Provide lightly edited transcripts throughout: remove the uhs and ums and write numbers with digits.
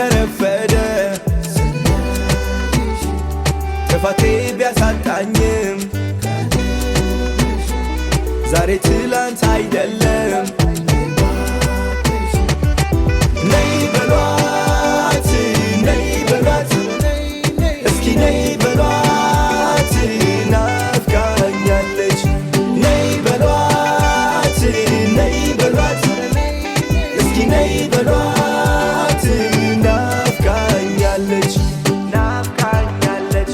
ከረፈደ፣ ጥፋቴ ቢያሳጣኝም ዛሬ ትላንት አይደለም። ነይ በሏት፣ ነይ በሏት፣ እስኪ ነይ በሏት፣ ናፍቃኛለች። ነይ በሏት፣ ነይ በሏት፣ እስኪ ነይ በሏት፣ ናፍቃኛለች፣ ናፍቃኛለች።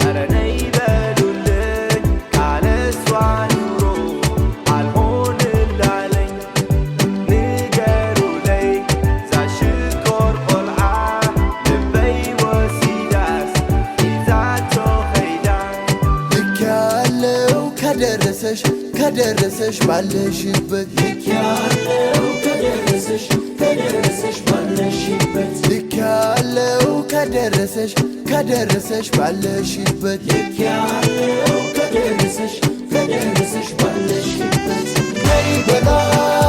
ኧረ ነይ በሉልኝ፣ ካለሷ ኑሮ አልሆንላለኝ። ንገሩለይ ዛሽኮር ቆልዓ ልበይ ወሲዳስ ሒዛቶ ኸይዳ። ልክ ያለው ከደረሰሽ፣ ከደረሰሽ ባለሽበት። ልክ ያለው ከደረሰሽ፣ ከደረሰሽ ባለሽበት። ልክ ያለው ከደረሰሽ፣ ከደረሰሽ ባለሽበት። ልክ ያለው ከደረሰሽ፣ ከደረሰሽ ባለሽበት። ነይ በሏት።